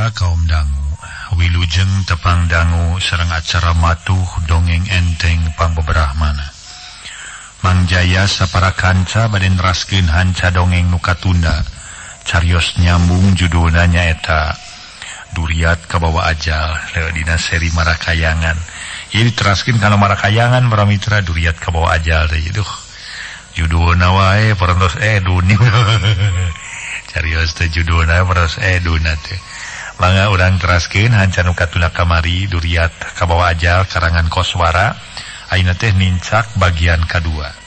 Paramitra kaum dangu, wilujeng tepang dangu sareng acara matuh dongeng enteng pangbeberahmana. Mang Jaya sapara kanca bade neraskeun hanca dongeng nu katunda. Carios nyambung judulna nyaeta Duriat Kabawa Ajal dina seri Marakayangan. Ieu diteraskeun kana Marakayangan paramitra Duriat Kabawa Ajal teh. Duh, judulna wae parantos dunia. Carios teh judulna parantos eduna teh. Mangga urang teraskeun hanca nu katunda kamari Duriat Kabawa Ajal karangan Koswara. Ayeuna teh nincak bagian kadua.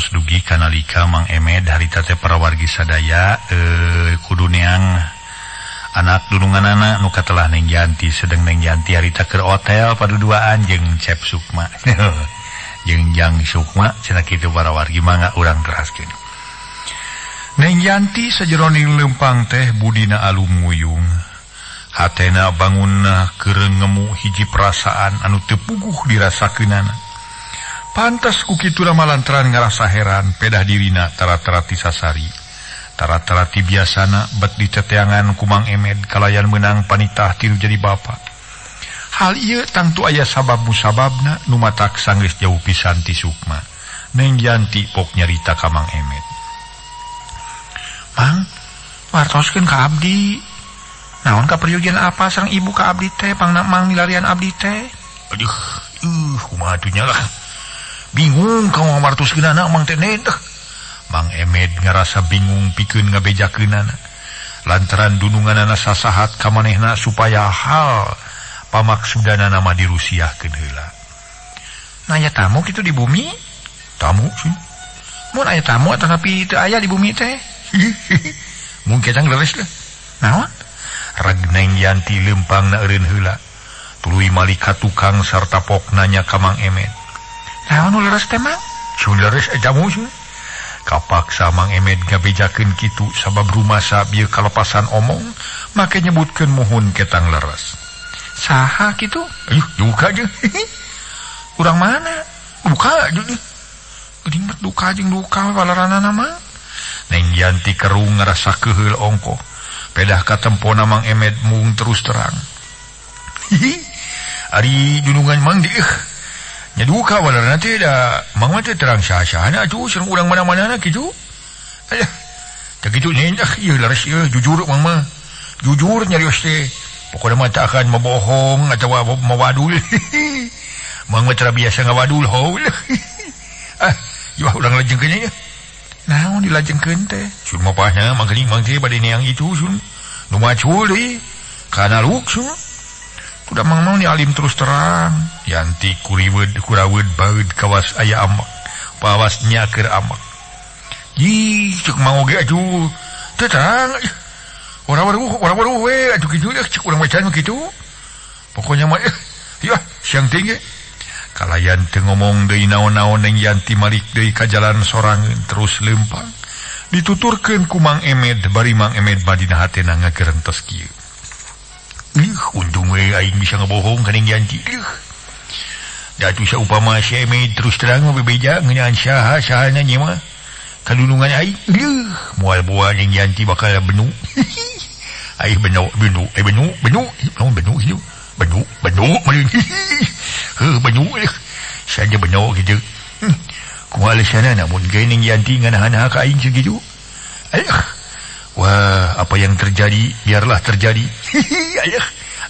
Dugi kanalika Mang Emed harita teh para wargi sadaya kudu neang anak dununganana nu katelah Neng Yanti sedeng Neng Yanti harita keur hotel paduduaan jeung Cep Sukma jeung Jang Sukma cenah kitu para wargi mangga urang teraskeun. Neng Yanti sajeroning leumpang teh budina alum nguyung hatena bangunna keur ngemu hiji perasaan anu teu puguh dirasakeunana. Pantas ku kitu malantaran ngarasa heran pedah dirina tara-tarati sasari. Tara-tarati biasana bet diteteangan ku Mang Emed kalayan meunang panitah tilu jadi bapa. Hal ieu tangtu aya sabab musababna nu matak sanggeus jauh pisan ti Sukma. Neng Yanti pok nyarita ka Mang Emed. Mang, wartoskeun ka abdi. Naon kaperyogian apa sareng ibu ka abdi teh pangna mang milarian abdi teh? Aduh, kumaha atuh nya lah. Bingung kau ngawartoskeun anak Mang teh teh. Mang Emed ngarasa bingung pikeun ngabejakeunana. Lantaran dununganana sasahat ka manehna supaya hal pamaksudanana mah dirusiahkeun heula. Nanya tamu kitu di bumi? Tamu sih. Mun aya tamu atanapi teu aya di bumi teh? Mungkin tang leres lah. Naon? Reg Neng Yanti leumpangna eureun heula. Tuluy malik ka tukang sarta pok nanya ka Mang Emed. Naon nu leres teh Mang? Sun leres jamu sun. Kapaksa Mang Emed ngabejakeun kitu sabab rumasa bieu kalepasan omong make nyebutkeun muhun ketang leres. Saha kitu? Ayuh, duka jeung. Urang mana? Duka jeung. Geuning bet duka jeung duka walaranana mah. Neng Yanti kerung ngarasa keuheul ongkoh. Pedah katempona Mang Emed mung terus terang. Ari junungan Mang di nya duka walarana teh da Mang mah teh terang saha-sahana atuh sareng urang mana-manana kitu. Alah, teh kitu nya ieu leres ieu jujur Mang mah. Jujur nyarios teh. Pokona mah tak akan membohong atawa mawadul. Mang mah tara biasa ngawadul haul. Ah, ieu urang lajengkeun nya. Naon dilajengkeun teh? Sun mapahna Mang geuning Mang teh bade neang itu sun. Nu macul deui. Kana luk sun. Udah mang mau ni alim terus terang. Yanti kuriwed kurawed baeud kawas aya amak. Pawas nyaker amak. Ih, cek mau ge atuh. Teu terang. Ora waruh we atuh kitu cek urang bacaan mah kitu. Pokoknya mah ya siang teh ge. Kalayan teu ngomong deui naon-naon Neng Yanti malik deui ka jalan sorangan terus leumpang. Dituturkeun ku Mang Emed bari Mang Emed badina hatena ngagerentes kieu. Ih, untung we aing bisa ngebohong ka Neng Yanti. Ih. Da atuh saupama si Emed terus terang mah bebeja ngeunaan saha sahana nya mah. Kadulungan aing. Ih, moal boa Neng Yanti bakal benu. Aing benu benu, eh benu benu, naon benu ieu? Benu benu meureun. Heuh benu saja benu kitu. Kumaha alesanna mun ge Neng Yanti nganahan ka aing sakitu. Aduh. Wah, apa yang terjadi biarlah terjadi. Ayah,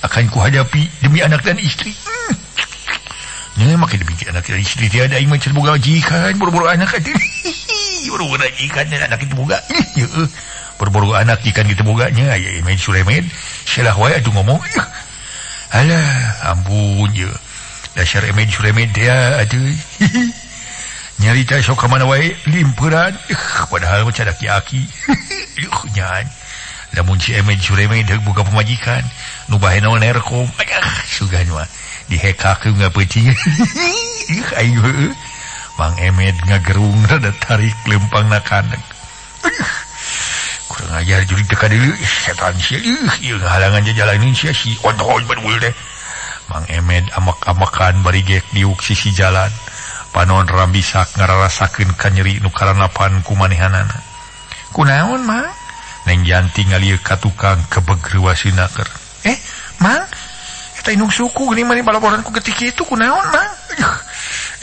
akan kuhadapi demi anak dan istri. Nya make demi anak dan istri tiada aing mah boga majikan, boro-boro anak atuh. Boro-boro majikan dan anak itu boga. Heeh. Boro-boro anak ikan kitu boga nya aya Emed Suremed, salah wae atuh ngomong. Alah, ampun ye. Dasar Emed Suremed dia atuh. Nyarita sok ka mana wae limperan, padahal mah cadak aki. Nyan. Lamun si Emed Suremed deuk boga pamajikan, nu bahenol nerkom. Aduh, sugan mah dihekakeun ngapeuting. Aing heueuh. Mang Emed ngagerung rada tarik lempangna kaneg. Kurang ajar jurig teu kadeuleu, setan sia. Ieu ngahalangan jajalanin sia si ontoy bedul teh. Mang Emed amak-amakan bari gek diuk sisi jalan. Panon rambisak ngararasakeun kanyeri nu karanapan ku manehanana. Kunaon, Mang? Neng Yanti ngalieu ka tukang kebeg reuasina keur. Mang, eta indung suku geuning mani balaboran ku getih kitu kunaon, Mang?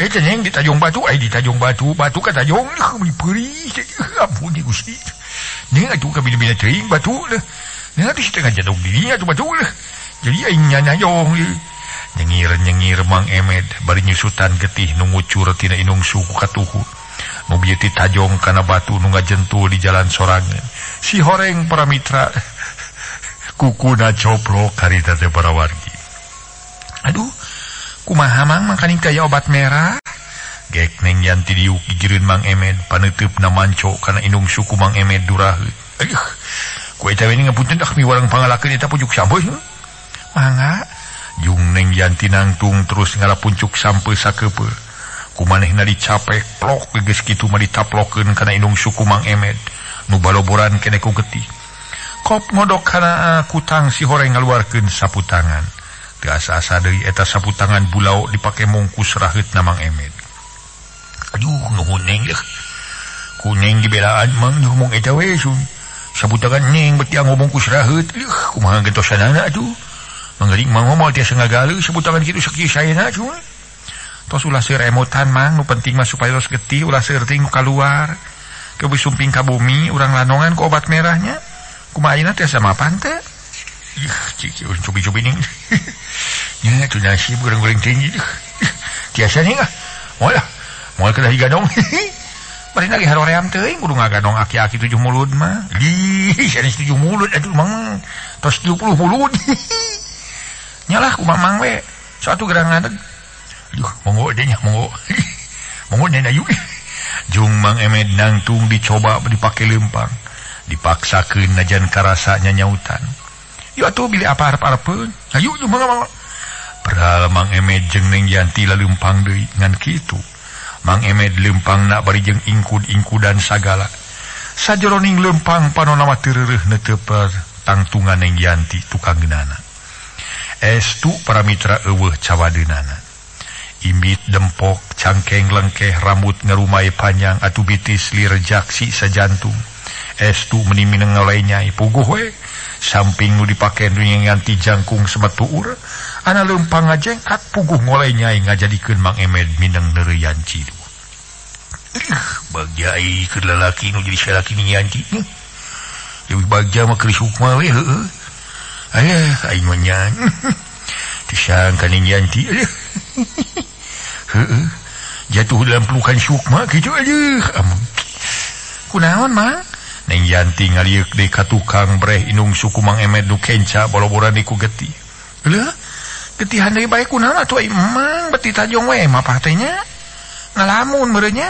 Eh teh neng di tajong batu, ai di tajong batu, batu ka tajong, meuni peurih. Ampun di Gusti. Neng atuh ka bina-bina teuing batu. Neng atuh si teh ngajadog dirinya atuh batu. Jadi aing nyanyayong. Nyengir-nyengir Mang Emed bari nyusutan getih nu ngucur tina indung suku katuhu. Nu bieu ti tajong kana batu nu ngajentul di jalan sorangan. Si horeng para mitra kukuna coplok harita teh para wargi. Aduh, kumaha Mang mangkaning teh obat merah? Gek Neng Yanti diuk gigireun Mang Emed paneuteup-na manco kana indung suku Mang Emed duraheut. Aduh, ku eta we ngapunten ah miwarang pangalakeun eta pucuk sampeu. Mangga Jung Neng Yanti nangtung terus ngalapuncuk sampeu sakeupeu. Kumanehna dicapek plok geus kitu mah ditaplokeun kana indung suku Mang Emed nu baloboran keneh ku getih. Kop ngodok kana kutang si horeng ngaluarkeun sapu tangan. Teu asa-asa deui eta sapu tangan bulau dipake mungkus raheutna Mang Emed. Aduh nuhun Neng leuh. Ku Neng dibelaan Mang ngomong eta we sun. Sapu tangan Neng beuti ngomongkus raheut. Leuh kumaha gentosanana atuh. Manggaring Mang moal tiasa ngagaleuh sapu tangan kitu sakieu saena cuy. Tos ulah seur emotan Mang, nu penting mah supaya los getih ulah seur teuing nu kaluar. Keubeuh sumping ka bumi urang lanongan ku obat merahnya. Kumaha ayeuna tiasa mapan teh? Ih, cik cobi-cobi ning. Nya atuh nasib goreng-goreng tinggi. Tiasa ning ah. Moal lah. Moal kedah digadong. Bari lagi haroream teuing kudu ngagadong aki-aki 7 mulut mah. Ih, sanes 7 mulut atuh Mang. Tos 70 mulut. Nyalah ku Mang we. Suatu gerang ngadeg. Aduh, monggo deh nya, monggo. Monggo nya ayu. Jung Mang Emed nangtung dicoba dipake lempang. Dipaksakeun najan karasa nyanyautan. Yuk atuh bilih apa arep-arepeun. Ayu atuh mangga mangga. Padahal Mang Emed jeung Neng Yanti laleumpang deui ngan kitu. Mang Emed lempangna bari jeung ingkud-ingkudan sagala. Sajroning lempang panona mah teu reureuh neuteup tangtungan Neng Yanti tukang geunana. Estu para mitra eueuh cawadeunana. Imit dempok, cangkeng lengkeh, rambut ngerumai panjang atuh bitis lir jaksi sajantung. Estu meni mineng ngoleh nyai puguh we. Samping nu dipake nu nganti jangkung semetuur, ana leumpang ngajengkat puguh ngoleh nyai ngajadikeun Mang Emed mineng neureuyan cidu. Bagja ai keur lalaki nu jadi salaki ni Yanti. Leuwih bagja mah keur sukma we heueuh. Alah, aing mah nyan. Tisang ka Ning Yanti. Heueuh. Jatuh dalam pelukan sukma kitu aduh. Kunaon, Mang? Neng Yanti ngalieuk deui ka tukang breh indung suku Mang Emed nu kenca boloboran ku getih. Leuh, Getihan deui bae kunaon atuh emang beti tajong we mapah teh nya. Ngalamun meureun nya.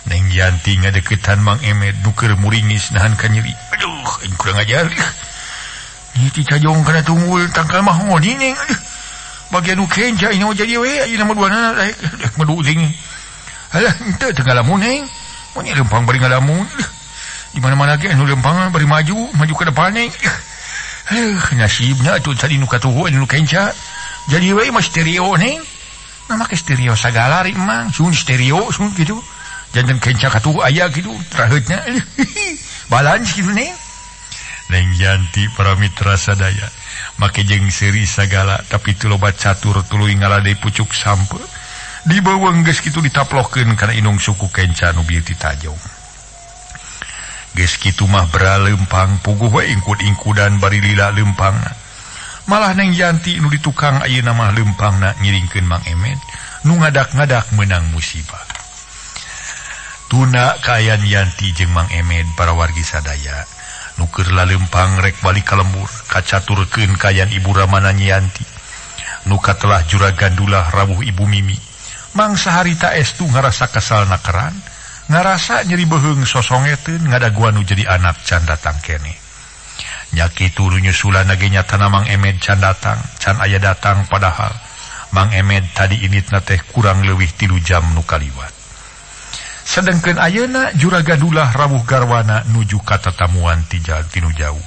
Neng Yanti ngadeukeutan Mang Emed nu keur muringis nahan ka nyeri. Aduh, aing kurang ajar. Nyi ti tajong kana tunggul tangkal mahoni neng. Aduh. Bagian nu kenca ini jadi we ayeuna mah duanana rek medu teuing. Alah henteu teu ngalamun neng. Mun lempang bari ngalamun. Di mana-mana ge anu lempang bari maju, maju ke depan neng. Nasibna atuh tadi nu katuhu nu kenca. Jadi we mah stereo neng. Nah make stereo sagala ri emang, sun stereo sun kitu. Janten kenca katuhu aya kitu traheutna. Balance kitu neng. Neng Yanti para mitra sadaya make jeung seuri sagala tapi teu loba catur tuluy ngalade pucuk sampe. Dibeuweung geus kitu ditaplohkeun kana inung suku kenca nu bieu ti tajong. Geus kitu mah beralempang puguh we ingkud-ingkudan bari lila lempangna. Malah Neng Yanti nu ditukang ayeuna mah lempangna ngiringkeun Mang Emed nu ngadak-ngadak meunang musibah. Tuna kaayaan Yanti jeung Mang Emed para wargi sadaya. Nu keur lalempang rek balik ka lembur kacaturkeun kaayaan Ibu Ramana Yanti. Nu katelah juragan dulah rawuh Ibu Mimi. Mangsa harita estu ngarasa kesal nakeran, ngarasa nyeri beuheung sosongeteun ngadaguan nu jadi anak can datang keneh. Nya kitu nu nyusulan ge nyatana Mang Emed can datang, can aya datang padahal Mang Emed tadi initna teh kurang leuwih 3 jam nu kaliwat. Sedengkeun ayeuna juragan dulah rawuh garwana nuju ka tatamuan tinu jauh.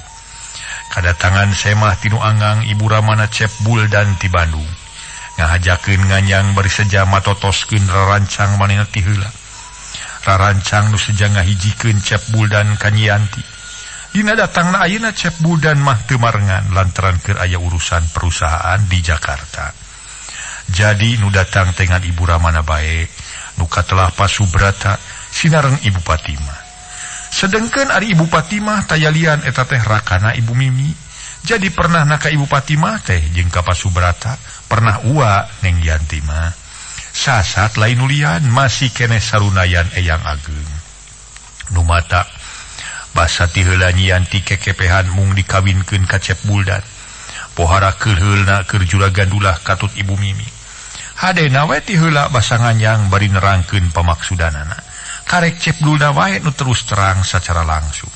Kadatangan semah tinu angang Ibu Ramana Cep Buldan ti Bandung. Ngahajakeun nganyang bari seja matotoskeun rarancang manehna ti heula. Rarancang nu seja ngahijikeun Cep Buldan ka Nyi Yanti. Dina datangna ayeuna Cep Buldan mah teu marengan lantaran keur aya urusan perusahaan di Jakarta. Jadi nu datang teh ngan Ibu Ramana bae, nu katelah Pasubrata sinareng Ibu Fatimah. Sedengkeun ari Ibu Fatimah tayalian eta teh rakana Ibu Mimi. Jadi pernah na ka Ibu Fatimah teh jeung ka Pasubrata, pernah ua Neng Yanti mah. Sasat lain ulian masih keneh sarunayan Eyang Ageng. Nu mata basa ti heula Nyi Yanti kekepehan mung dikawinkeun ka Cep Buldan. Pohara keulheulna keur juragan dulah katut Ibu Mimi. Hadena we ti heula basa nganyang bari nerangkeun pamaksudanana. Karek Cep Buldan wae nu terus terang sacara langsung.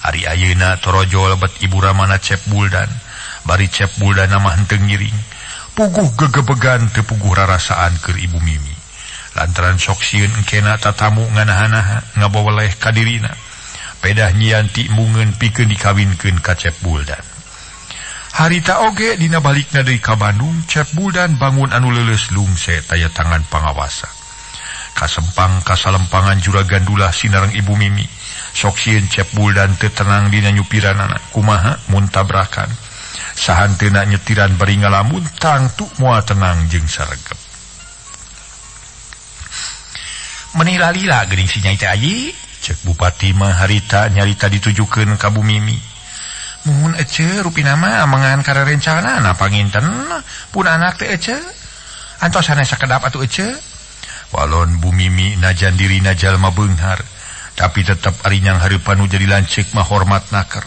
Ari ayeuna torojol bet Ibu Ramana Cep Buldan, bari Cep Buldan mah henteu ngiring. Puguh gegebegan teu puguh rarasaan keur Ibu Mimi. Lantaran sok sieun engkena tatamu nganaha-naha ngabaweleh ka dirina. Pedah Nyi Yanti mungeun pikeun dikawinkeun ka Cep Buldan. Harita oge dina balikna deui ka Bandung, Cep Buldan bangun anu leuleus lungse taya tangan pangawasa. Kasempang kasalempangan juragan dulah sinareng Ibu Mimi. Sok sieun Cep Buldan teu tenang dina nyupiranana, kumaha mun tabrakan. Sahanteuna nyetiran bari ngalamun tangtu moal tenang jeung saregep. Meni lalila geuning si Nyai teh ayi, cek Bupati mah harita nyarita ditujukeun ka Bu Mimi. Muhun ece rupina mah amengan karerencanana panginten pun anak teh ece. Antos sanes sakedap atuh ece. Walon Bu Mimi najan dirina jalma beunghar, tapi tetep ari nyang hareupan nu jadi lanceuk mah hormat naker.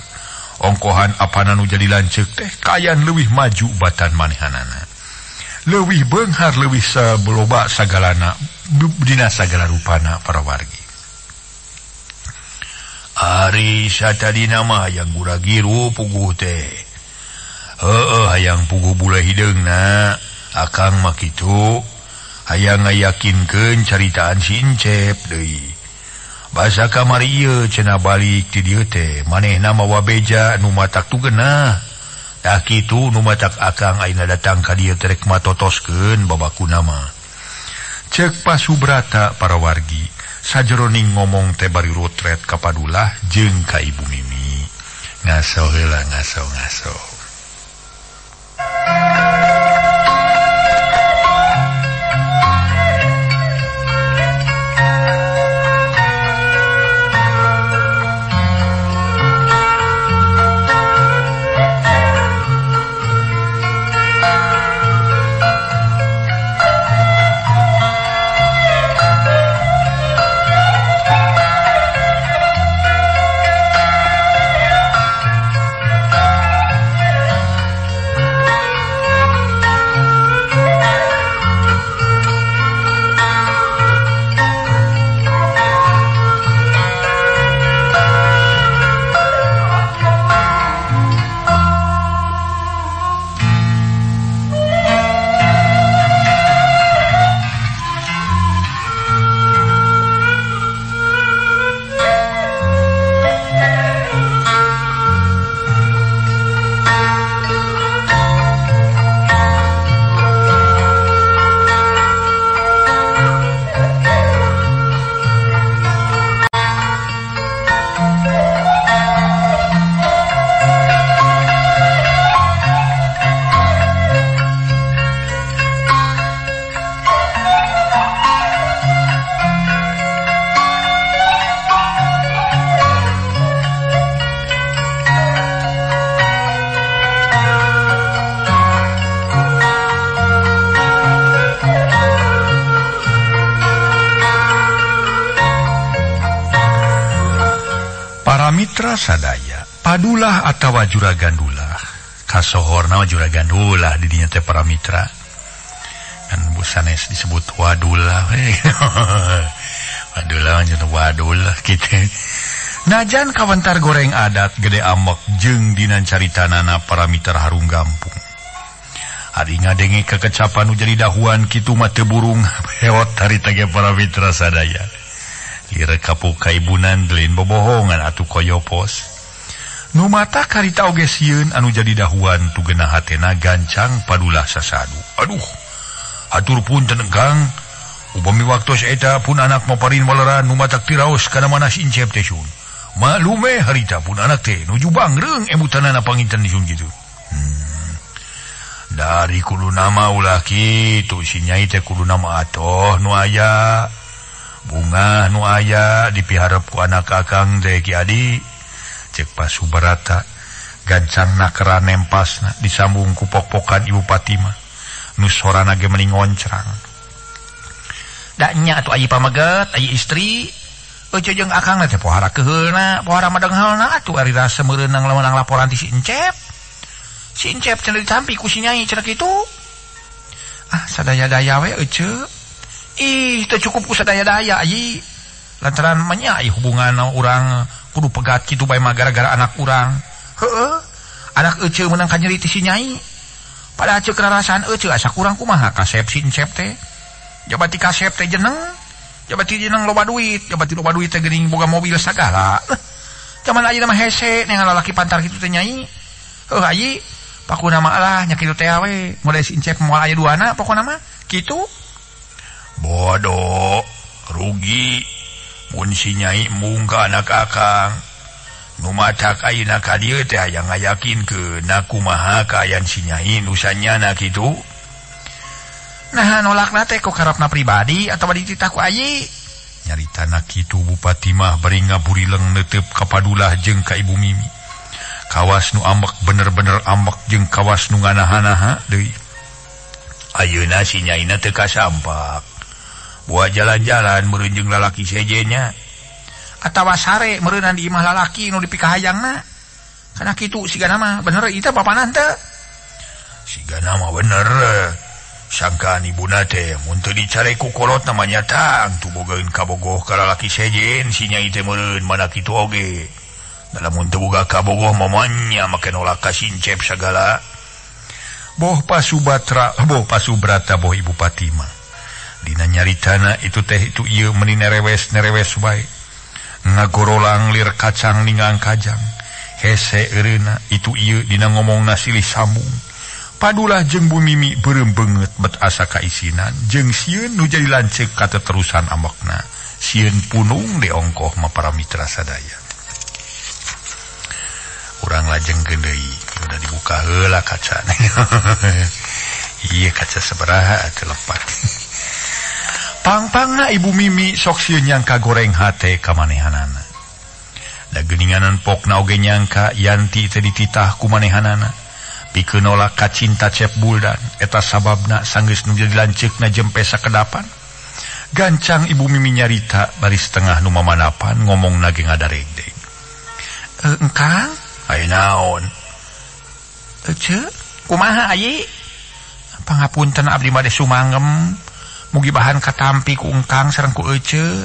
Ongkohan apana nu jadi lanceuk teh kaayaan leuwih maju batan manehanana. Leuwih beunghar leuwih sabeloba sagalana dina sagala rupana para wargi. Ari satadina mah hayang guragiru puguh teh. Heueuh hayang puguh bule hideungna. Akang mah kitu. Hayang ngayakinkeun caritaan si Encep deui. Basa kamari ieu cenah balik ti dieu teh manehna mawa beja nu matak tu geunah. Tah kitu nu matak akang ayeuna datang ka dieu teh rek matotoskeun babakuna mah. Ceuk Pasubrata para wargi. Sajeroning ngomong teh bari rotret ka Padulah jeung ka Ibu Mimi. Ngaso heula ngaso-ngaso. Mitra sadaya, padulah atawa juragandulah. Kasohorna juragandulah di dinya teh para mitra. Kan busanes disebut wadulah. Wadulah jeung wadulah kitu. Najan kawentar goreng adat gede amek jeung dina caritanana para mitra harung gampung. Ari ngadenge kekecapan nu jadi dahuan kitu mah teu burung hewot harita ge para mitra sadaya. Lire kapuk kaibunan delin bobohongan atuh koyopos. Nu mata karita oge sieun anu jadi dahuan tu genah hatena gancang padulah sasadu. Aduh, atur punten Kang. Upami waktos eta pun anak maparin waleran nu matak tiraos kana mana si Incep teh sun. Maklume harita pun anak teh nuju bangreung emutanana panginten sun kitu. Dari kudu nama ulah kitu si Nyai teh kudu nama atoh nu aya. Bunga nu aya dipiharep ku anak akang teh Ki Adi. Cek Pasubarata gancang nakera nempasna disambung ku pok-pokan Ibu Patimah nu sorana ge meni ngoncrang. Da nya atuh ayi pameget, ayi istri, euceu jeung akang teh pohara keuheulna, pohara madenghalna atuh ari rasa meureunang lamun laporan ti si Encep. Si Encep cenah ditampi ku si Nyai cenah kitu. Ah sadaya-daya we euceu. Ih, teu cukup ku sadaya-daya ayi. Lantaran menya ai hubungan urang kudu pegat kitu bae mah gara-gara anak urang. Heueuh, anak eceu meunang kanyeri ti si Nyai. Padahal ceuk rarasaan eceu asa kurang kumaha kasep si Encep teh. Jabati kasep teh jeneng, jabati jeneng loba duit, jabati loba duit teh geuning boga mobil sagala. Zaman ayeuna mah hese neangan lalaki pantar kitu teh Nyai. Heuh ayi, pakuna mah lah nya kitu teh we. Mulai si Encep moal aya duana pokona mah kitu. Bodoh, rugi mun si Nyai embung ka anak akang. Nu matak ayeuna ka dieu teh hayang ngayakinkeun na kumaha kaayaan si Nyai nu sanyana kitu. Nah nolakna teh ku karepna pribadi atawa dititah ku ayi. Nyaritana kitu Bupati mah bari ngaburileng neuteup ka padulah jeung ka Ibu Mimi. Kawas nu ambek bener-bener ambek jeung kawas nu nganaha-naha deui. Ayeuna si Nyaina teu kasampak. Buat jalan-jalan meureun jeung lalaki sejenya atawa sare meureunnan di imah lalaki nu dipikahayangna. Kana kitu sigana mah bener ieu teh bapana teu. Sigana mah bener. Sangkaan ibuna teh mun teu dicare ku kolot namanya tang tu bogaeun kabogoh ka lalaki sejen si Nyai teh meureun mana kitu oge. Da lamun teu boga kabogoh mamanya make nolak ka si Encep sagala. Boh Pasubatra, boh Pasubrata, boh Ibu Patimah. Dina nyaritana itu teh itu ieu meni nerewes-nerewes bae. Ngagorolang lir kacang ninggang kajang. Hese eureuna itu ieu dina ngomongna silih sambung. Padulah jeung Bu Mimi beureum beungeut bet asa kaisinan jeung sieun nu jadi lanceuk kateterusan ambekna. Sieun punung diongkoh mah para mitra sadaya. Urang lajengkeun deui, udah dibuka heula kacana. Ieu kaca sabaraha atuh lepat. Pangpangna Ibu Mimi sok sieun nyangka goreng hate ka manehanana. Da geuninganan pokna oge nyangka Yanti teh dititah ku manehanana. Pikeun nolak ka cinta Cep Buldan, eta sababna sanggeus nu jadi lanceukna jempe sakedapan. Gancang Ibu Mimi nyarita bari setengah nu mamanapan ngomongna ge ngadaregdeg. Engkang, aya naon? Ece, kumaha ayi? Pangapunten abdi mah sumangem. Mugi bahan katampi ku engkang sareng ku ece.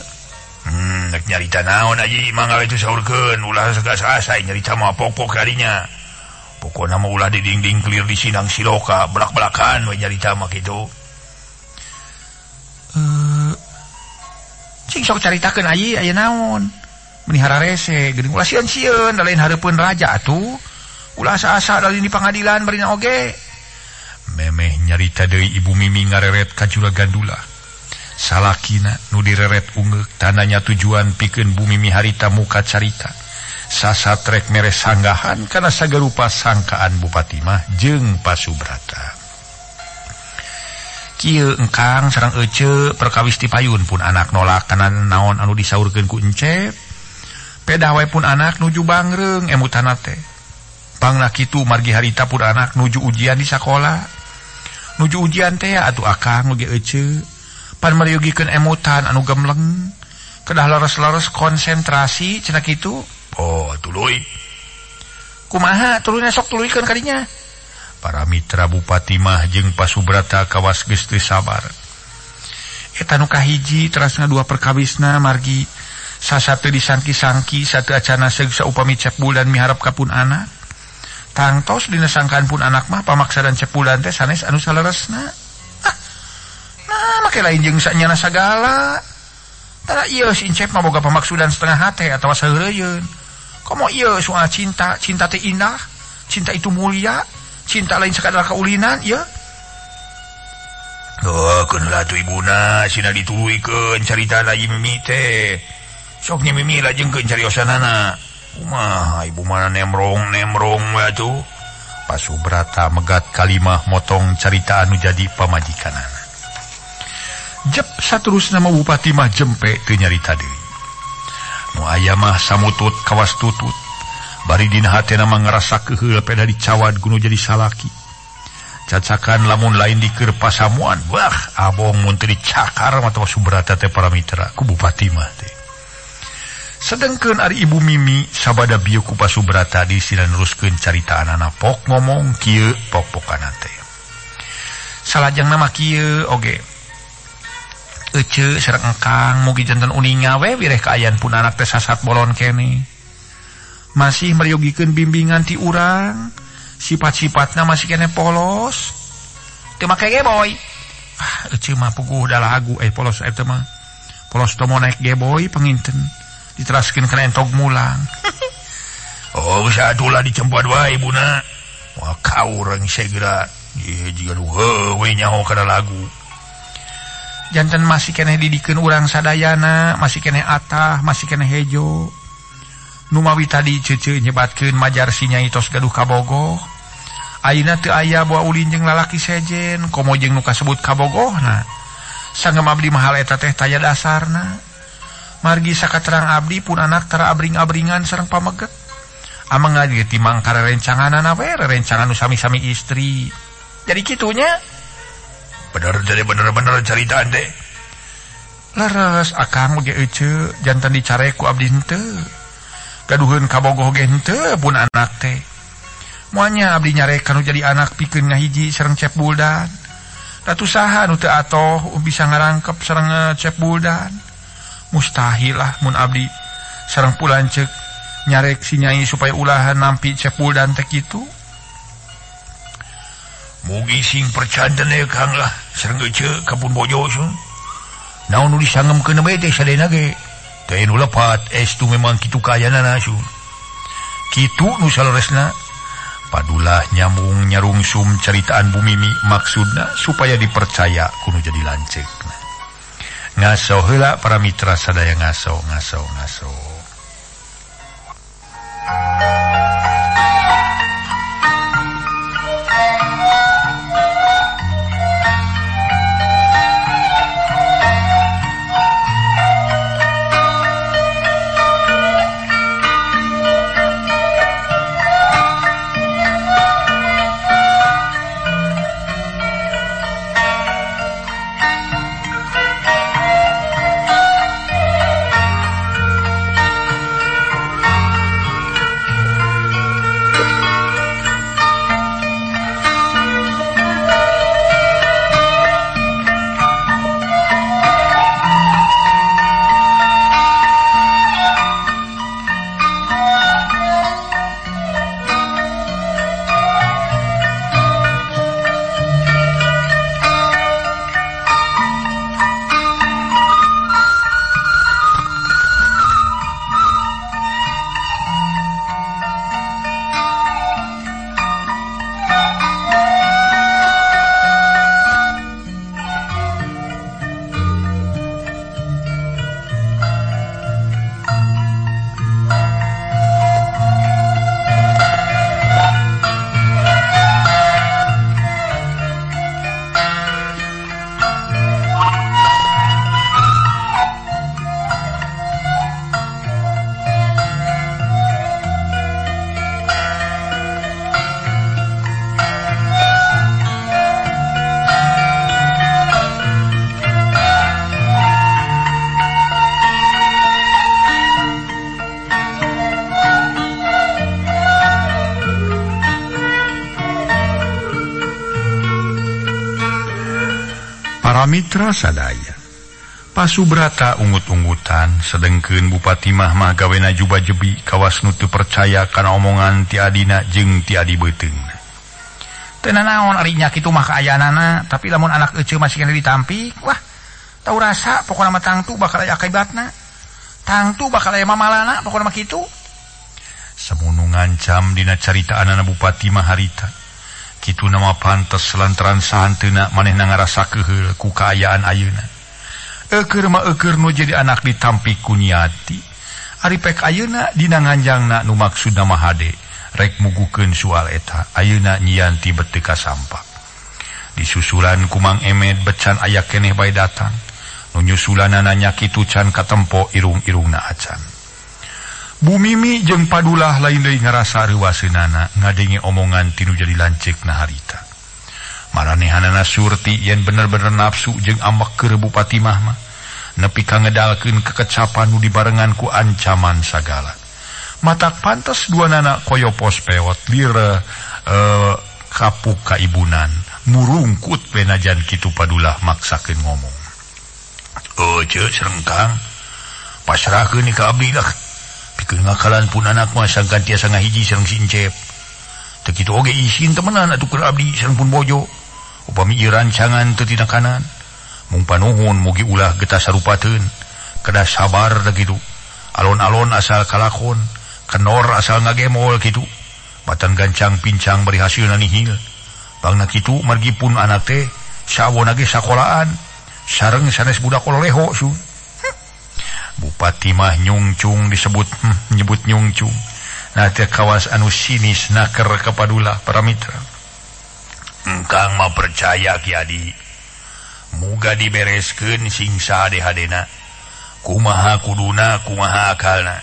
Nek nyarita naon ayi mangga itu saurkeun ulah sagasa-asa nyarita mah pok-pok karinya. Pokona mah ulah di dinding kelir di sinang siloka belak-belakan we nyarita mah kitu. Cing sok caritakeun ayi aya naon? Meni hararese geuning ulah sieun-sieun da lain hareupeun raja atuh. Ulah asa-asa da lain di pangadilan barina oge. Memeh nyarita deui Ibu Mimi ngareret ka juragandulah. Salakina nu direret ungeuk tandanya tujuan pikeun Bu Mimi harita muka carita. Sasatrek mere sanggahan kana sagarupa sangkaan Bupati mah jeung Pasubrata. Kieu engkang sareng ece perkawis ti payun pun anak nolak kana naon anu disaurkeun ku Encep. Pedah we pun anak nuju bangreung emutana teh. Pangna kitu margi harita pun anak nuju ujian di sakola. Nuju ujian teh atuh akang oge ece. Pan meryogikeun emutan anu gemleng. Kedah leres-leres konsentrasi cenah kitu. Oh tuluy. Kumaha tuluyna sok tuluykeun kadinya. Para mitra Bupati mah jeung Pasubrata kawas geus teu sabar. Eta nu kahiji terasna dua perkawisna margi sasate disangki-sangki satu acana seug saupami Cep Buldan miharap ka pun anak. Tangtos dina sangkaan pun anak mah pamaksadan Cep Buldan teh sanes anu saleresna. Ah, nah make lain jeung sanyana sagala. Tara ieu si Encep mah boga pamaksudan setengah hate atawa saheureuyeun. Komo ieu soal cinta, cinta teh indah, cinta itu mulia, cinta lain sekadar kaulinan ieu. Oh, keun lah tuh ibuna, sina dituluykeun carita lagi mimi teh. Sok nya mimi lajengkeun cariosanana. Kumaha ibu mana nemrong-nemrong we atuh. Pasubrata megat kalimah motong carita anu jadi pamajikanana. Jep saterusna mah Bupati mah jempe teu nyarita deui. Nu aya mah samutut kawas tutut. Bari dina hatena mah ngarasa keuheul peda dicawad gunu jadi salaki. Cacakan lamun lain dikeur pasamuan, wah abong mun teu dicakar mah Pasubrata teh para mitra ku Bupati mah teh. Sedengkeun ari Ibu Mimi sabada bieu ku Pasubrata disina neruskeun caritaanana pok ngomong kieu pok-pokana teh. Salajengna mah kieu oge. Ece sareng engkang mugi janten uninga we wireh kaayaan pun anak teh sasat bolon kene. Masih meryogikeun bimbingan ti urang, sifat-sifatna masih kene polos. Teu make geboy. Ah, ece mah puguh da lagu polos eta mah. Polos tomo naik geboy panginten. Diteraskeun kana entog mulang. Oh, satulah dicempuan wae ibuna. Wah, kaurang segera. Ieu jiga nu heuh we nyaho kana lagu. Janten masih keneh didikeun urang sadayana, masih keneh atah, masih keneh hejo. Numawi tadi cece nyebatkeun majar si Nyai tos gaduh kabogoh. Ayeuna teu aya boa ulin jeung lalaki sejen, komo jeung nu kasebut kabogohna. Sangem abdi mah hal eta teh taya dasarna. Margi sakaterang abdi pun anak tara abring-abringan sareng pameget. Amang ge timang karerencanganana we, rerencangan nu sami-sami istri. Jadi kitunya. Bener jadi bener-bener caritaan teh. Leres akang oge ece jantan dicarek ku abdi henteu. Gaduheun kabogoh ge henteu pun anak teh. Moalnya abdi nyarek kanu jadi anak pikeun ngahiji sareng Cep Buldan. Ratu saha nu teu atoh bisa ngarangkep sareng Cep Buldan. Mustahil lah mun abdi sareng pulanceuk nyarek si Nyai supaya ulahan nampi Cep Buldan teh kitu. Mugi sing percanten ye Kang lah sareng ece ka pun bojo sun. Naon nu disangemkeun bae teh sadena ge. Teh nu lepat estu memang kitu kaayaanana sun. Kitu nu saleresna. Padulah nyambung nyarungsum caritaan Bu Mimi maksudna supaya dipercaya kudu jadi lanceukna. Ngaso heula para mitra sadaya ngaso ngaso ngaso. Para mitra sadaya Pasubrata ungut-ungutan sedengkeun Bupati Mah mah gawena juba jebi kawas nu teu percaya kana omongan ti adina jeung ti adi beuteungna. Teu nanaon ari nya kitu mah kaayaanana, tapi lamun anak eceu masih keneh ditampik, wah tau rasa pokona mah tangtu bakal aya akibatna. Tangtu bakal aya mamalana pokona mah kitu. Samunu ngancam dina caritaanana Bupati Mah harita. Kitu nama pantes lantaran sahanteuna manehna ngarasa keuheul ku kaayaan ayeuna. Eukeur mah eukeur nu jadi anak ditampik ku Nyati. Ari pek ayeuna dina nganjangna nu maksudna mah hade rek mugukeun soal eta. Ayeuna Nyanti bet teu kasampak. Disusulan ku Mang Emed becan aya keneh bae datang. Nu nyusulanana nya kitu can katempo irung-irungna acan. Bu Mimi jeung Padulah lain deui ngarasa reuwaseunana ngadenge omongan ti nu jadi lanceukna harita. Maranehanana Surti yen bener-bener nafsu jeung ambek keur Bupati Mah mah nepi ka ngedalkeun kekecapan nu dibarengan ku ancaman sagala. Matak pantes duanana koyo pos peot lire kapuk kaibunan murungkut penajan kitu Padulah maksakeun ngomong. Ceu serengkang pasrahkeun ka abdi lah. Pikeun ngakalan pun anak mah sangkan tiasa ngahiji sareng si Encep. Teu kitu oge isin temenan atuh keur abdi sareng pun bojo. Upami ieu rancangan teu tina kanan. Mung panuhun mugi ulah getah sarupateun. Kedah sabar teh kitu. Alon-alon asal kalakon, kenor asal ngagemol kitu. Batan gancang pincang bari hasilna nihil. Bangna kitu margi pun anak teh sawona ge sakolaan sareng sanes budak koleho su. Bupati Mah nyungcung disebut nyebut nyungcung. Nah teh kawas anu sinis naker ka Padulah para mitra. Engkang mah percaya Ki Adi. Muga dibereskeun sing sahade-hadena. Kumaha kuduna kumaha akalna.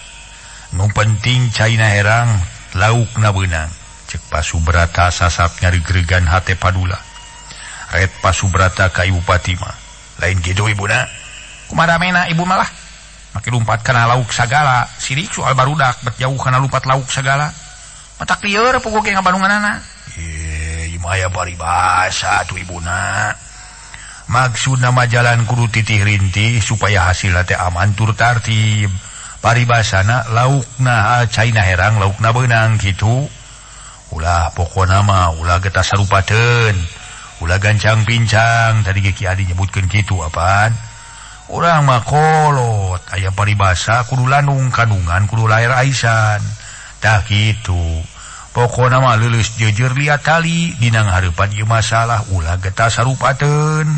Nu penting caina herang laukna beunang. Cek Pasubrata sasap nyarigregan hate Padulah. Ret Pasubrata ka Ibu Bupati mah. Lain kitu ibuna. Kumaha ramena ibu malah. Make lumpat kana lauk sagala, sirik soal barudak bet jauh kana lumpat lauk sagala. Matak lieur puguh ge ngabandunganana. Ieu mah aya paribasa atuh ibuna. Maksudna mah jalan kudu titih rintih supaya hasilna teh aman tur tartib. Paribasana laukna caina herang laukna beunang kitu. Ulah pokona mah ulah getah sarupateun. Ulah gancang pincang tadi ge Ki Adi nyebutkeun kitu apaan. Urang mah kolot aya paribasa kudu landung kandungan kudu lahir aisan. Tah kitu. Pokona mah leuleus jeujeur liat tali dina ngahareupan ieu masalah ulah getah sarupateun.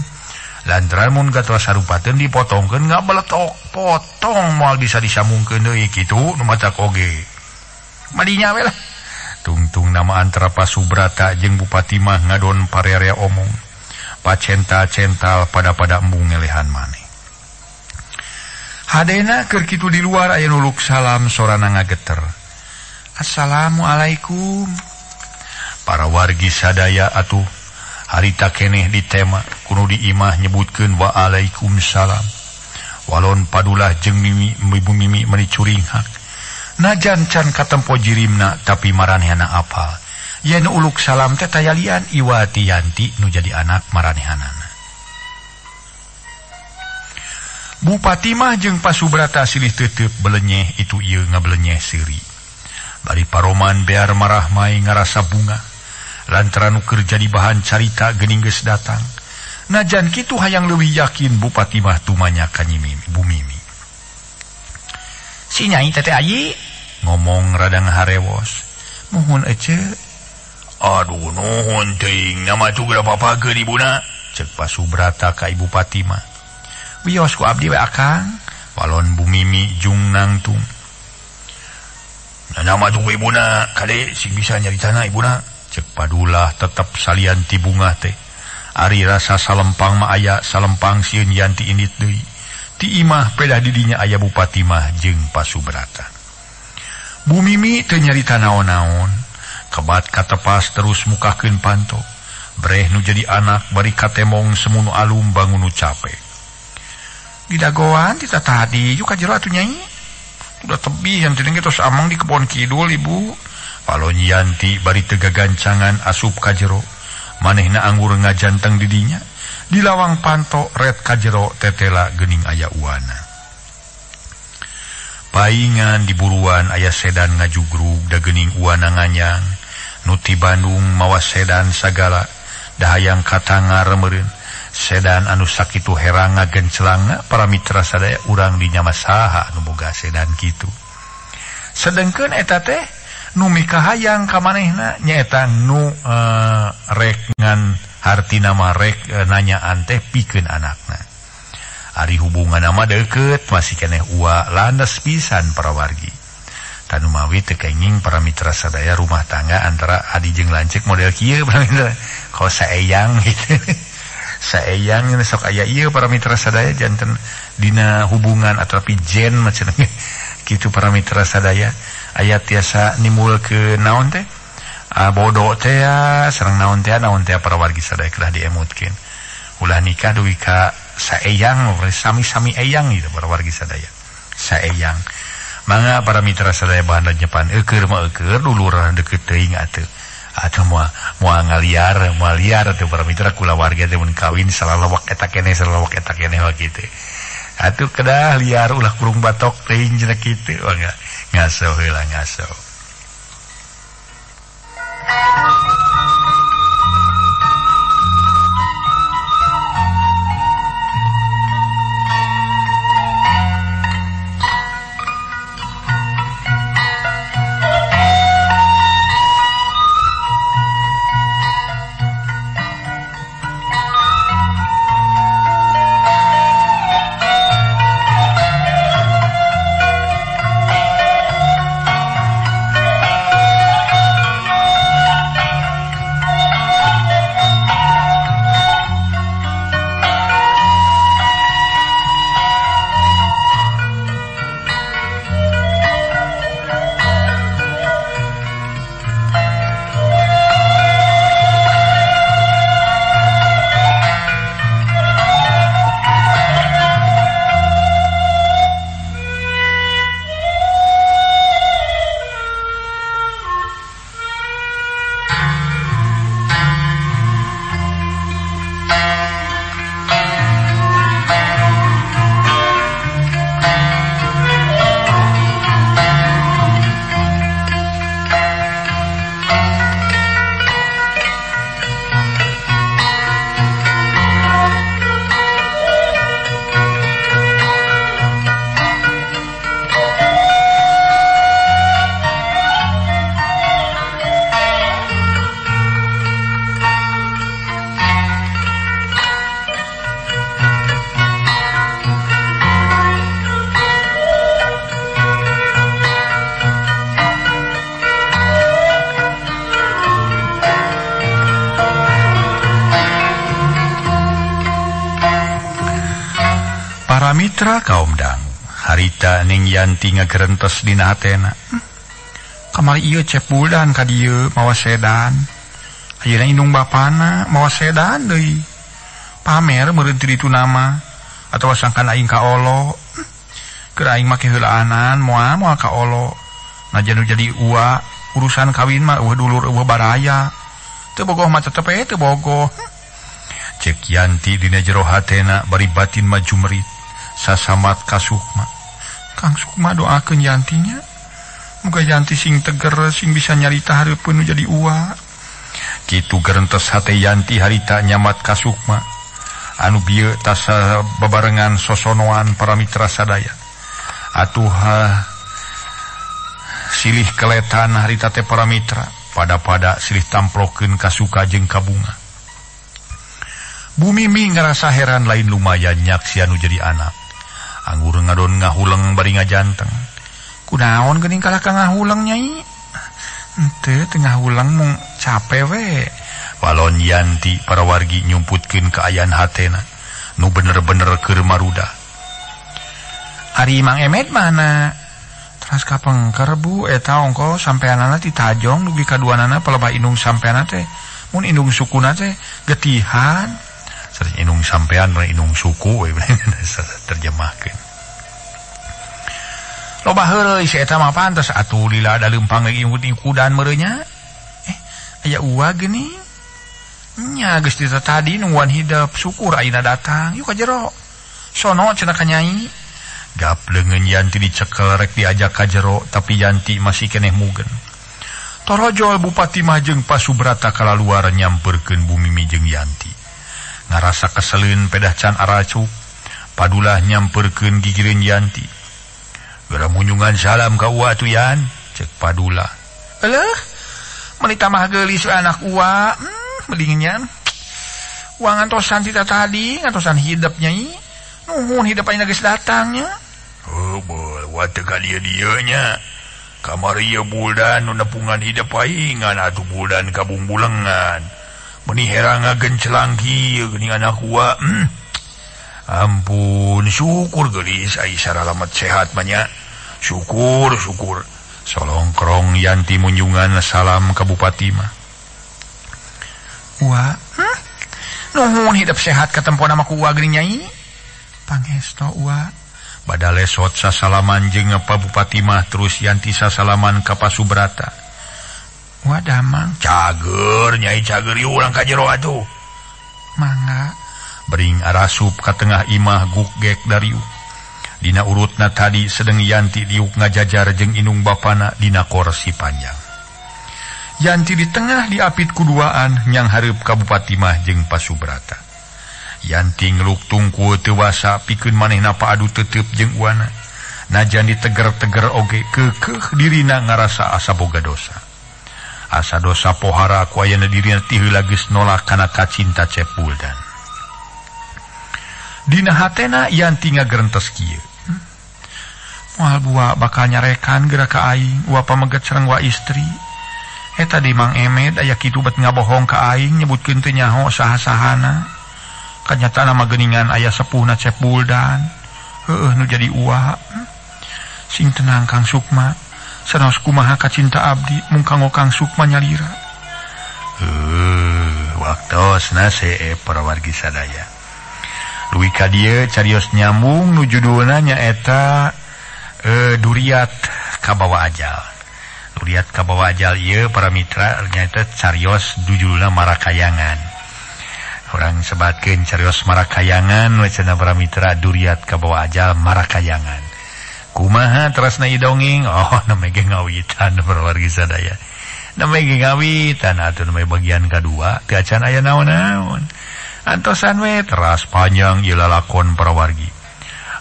Lantaran mun getah sarupateun dipotongkeun ngabeletok potong moal bisa disambungkeun deui kitu nu matak oge. Madinya we lah. Tungtung nama antara Pasubrata jeung Bupati Mah ngadon parerea omong. Pacenta-cental pada-pada embung ngelehan maneh. Hadena keur kitu di luar aya nuluk salam sorana ngageter. Assalamualaikum. Para wargi sadaya atuh harita keneh ditema kudu di imah nyebutkeun waalaikumsalam. Walon Padulah jeung Mimi Ibu Mimi meuni curinghak. Najan can katempo jirimna tapi maranehana apal. Yen uluk salam teh tayalian Iwati Yanti nu jadi anak maranehanana. Bupati Mah jeung Pasubrata silih tetep belenyeh itu ieu ngabelenyeh seuri. Bari paroman bear marah mai ngarasa bunga. Lantaran nu keur jadi bahan carita geuning geus datang. Najan kitu hayang leuwih yakin Bupati Mah tumanya ka Nyi Mimi, Bu Mimi. Si Nyai teteh ayi ngomong rada ngaharewos. Muhun ece. Aduh nuhun teuing nama tuh berapa pageun ibuna. Cek Pasubrata ka Ibu Bupati Mah. Wios ku abdi we akang. Walon Bu Mimi jung nangtung. Nama tuh ibuna kade sing bisa nyaritana ibuna. Cek Padulah tetep salian ti bunga teh. Ari rasa salempang mah aya salempang sieun Yanti indit deui. Ti imah pedah didinya aya Bupati Mah jeung Pasubrata. Bu Mimi teu nyarita naon-naon. Kebat katepas terus mukakeun panto. Breh nu jadi anak bari katemong semunu alum bangun nu cape. Didagoan ti tadi juga jero atuh nyai. Udah tebih yang tadi tos amang di kebon kidul ibu. Palon Yanti bari teu gagancangan asup ka jero. Manehna anggur ngajanteng didinya. Di lawang panto ret kajero tetela geuning aya uana. Paingan di buruan aya sedan ngajugrug da geuning uana nganyang. Nu ti Bandung mawa sedan sagala dahayang katangar meureun. Sedan anu sakitu herang ngagencelangna para mitra sadaya urang di nya mah saha anu boga sedan kitu. Sedengkeun eta teh nu mikahayang ka manehna nyaeta nu rek ngan hartina mah rek nanyaan teh pikeun anakna. Ari hubunganna mah deukeut masih keneh ua landes pisan para wargi. Tanu mawi teu kenging para mitra sadaya rumah tangga antara adi jeung lanceuk model kieu para mitra. Kos saeyang gitu. Saeyang sok aya ieu para mitra sadaya janten dina hubungan ataupun jen macam kitu para mitra sadaya aya tiasa nimul ke naon teh bodoh teh sareng naon teh para wargi sadaya kedah diemutkeun ulah nikah dugi ka saeyang sami-sami eyang gitu para wargi sadaya saeyang mangga para mitra sadaya bahan nyepan eueur mah eueur dulur deukeut teuing atuh atuh moal ngaliar moal liar atuh para mitra kulawarga teh mun kawin salalawak eta keneh wae kitu atuh kedah liar ulah kurung batok teuing cenah kitu mangga ngaso heula ngaso. Mitra kaum dangu harita ning Yanti ngagerentes dina hatena. Kamari ieu cep bulan ka dieu mawa sedan. Ayeuna indung bapana mawa sedan deui. Pamer meureun ti ditu nama atawa sangkan aing ka olo. Keur aing make heulaanan moal moal ka olo. Najan nu jadi ua urusan kawin mah eueuh dulur eueuh baraya. Teu bogoh mah tetep we teu bogoh. Cek Yanti dina jero hatena bari batin mah jumerit. Sasamat ka Sukma. Kang Sukma doakeun Yantinya. Muga Yanti sing teger sing bisa nyarita hareupeun nu jadi ua. Kitu gerentes hate Yanti harita nyamat ka Sukma. Anu bieu tasa babarengan sosonoan para mitra sadaya. Atuh silih keletan harita teh para mitra pada-pada silih tamplokeun ka suka jeung ka bunga. Bu Mimi ngarasa heran lain lumayan nyaksian nu jadi anak. Anggur ngadon ngahuleng bari ngajanteng. Kunaon geuning kalah ka ngahuleng nyai? Henteu teu ngahuleng mung cape we. Walon Yanti para wargi nyumputkeun kaayaan hatena nu bener-bener keur maruda. Ari Mang Emed mana? Teras ka pengker Bu eta ongko sampeanana ti Tajong dugi ka duanana palebah indung sampeanana teh. Mun indung sukuna teh getihan. Sering indung sampean mun indung suku we terjemahkeun. Loba heureuy si eta mah pantes atuh lila da leumpang ge imut-ikudan meureun nya. Aya ua geuning. Nya geus ti tadi nungguan hidep, syukur ayeuna datang. Yuk ka jero. Sono cenah ka Nyai. Gap leungeun Yanti dicekel rek diajak ka jero, tapi Yanti masih keneh mugen. Torojol Bupati mah jeung Pasubrata kalaluar nyamperkeun Bu Mimi jeung Yanti. Ngarasa keseleun pedah can aracuk, Padulah nyamperkeun gigireun Yanti. Geura munjungan salam ka uwa atuh Yan, cek Padulah. Eleuh, meuni tamah geulis we anak uwa. Bedinginnya. Uwa ngantosan tita tadi, ngantosan hidep Nyai. Nuhun hidep ayeuna geus datang nya. Heuh, wa teu ka dieu-dieu nya. Kamari ieu buldan nu nepungan hidep aing atuh buldan kabungbulengan. Meuni herang ngagencelang kieu geuning anak uwa. Ampun, syukur geulis ai saralamet sehat mah nya. Syukur, syukur. Solongkrong Yanti munjungan salam ka Bupati mah. Uwa, nuhun hidep sehat katempona mah ku uwa geuning Nyai. Pangesto uwa. Bada lesot sasalaman jeung pa Bupati mah terus Yanti sasalaman ka Pasubrata. Uwa damang. Cager Nyai cager ieu urang ka jero atuh. Mangga. Bering arasup ka tengah imah guk gek dariuk. Dina urutna tadi sedeng Yanti diuk ngajajar jeung indung bapana dina korsi panjang. Yanti di tengah diapit kuduaan nyang hareup ka Bupati mah jeung Pasubrata. Yanti ngeluk tungku teu wasa pikeun manehna paadu tetep jeung uana. Najan diteger-teger oge keukeuh dirina ngarasa asa boga dosa. Asa dosa pohara ku ayana dirina ti heula geus nolak kana kacinta Cep Buldan. Dina hatena Yanti ngagerentes kieu. Moal buah bakal nyarekan geura ka aing, ua pameget sareng wa istri. Eta di Mang Emed aya kitu bet ngabohong ka aing nyebutkeun teu nyaho saha-sahana. Kanyataana mah geuningan aya sepuhna Cep Buldan. Heueuh nu jadi uwa. Sing tenang Kang Sukma. Sanaos kumaha kacinta abdi mung kanggo Kang Sukma nyalira. Waktosna seep para wargi sadaya. Duwi ka dieu carios nyambung nu judulna nyaeta Duriat Kabawa Ajal. Duriat Kabawa Ajal ieu para mitra nyaeta carios judulna Marakayangan. Urang sebatkeun carios Marakayangan wacana para mitra Duriat Kabawa Ajal Marakayangan. Kumaha terasna ieu dongeng? Oh, namanya ge ngawitan para wargi sadaya. Namanya ge ngawitan atuh namanya bagian kadua teu acan aya naon-naon. Antosan we teras panjang ieu lalakon para wargi.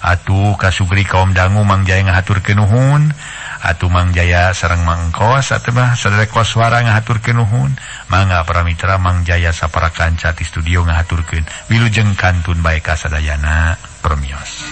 Atuh kasugri kaum dangu Mang Jaya ngahaturkeun nuhun. Atuh Mang Jaya sareng Mang Kos atuh mah sadaya koswara ngahaturkeun nuhun. Mangga para mitra Mang Jaya sapara kanca ti studio ngahaturkeun wilujeng kantun bae ka sadayana permios.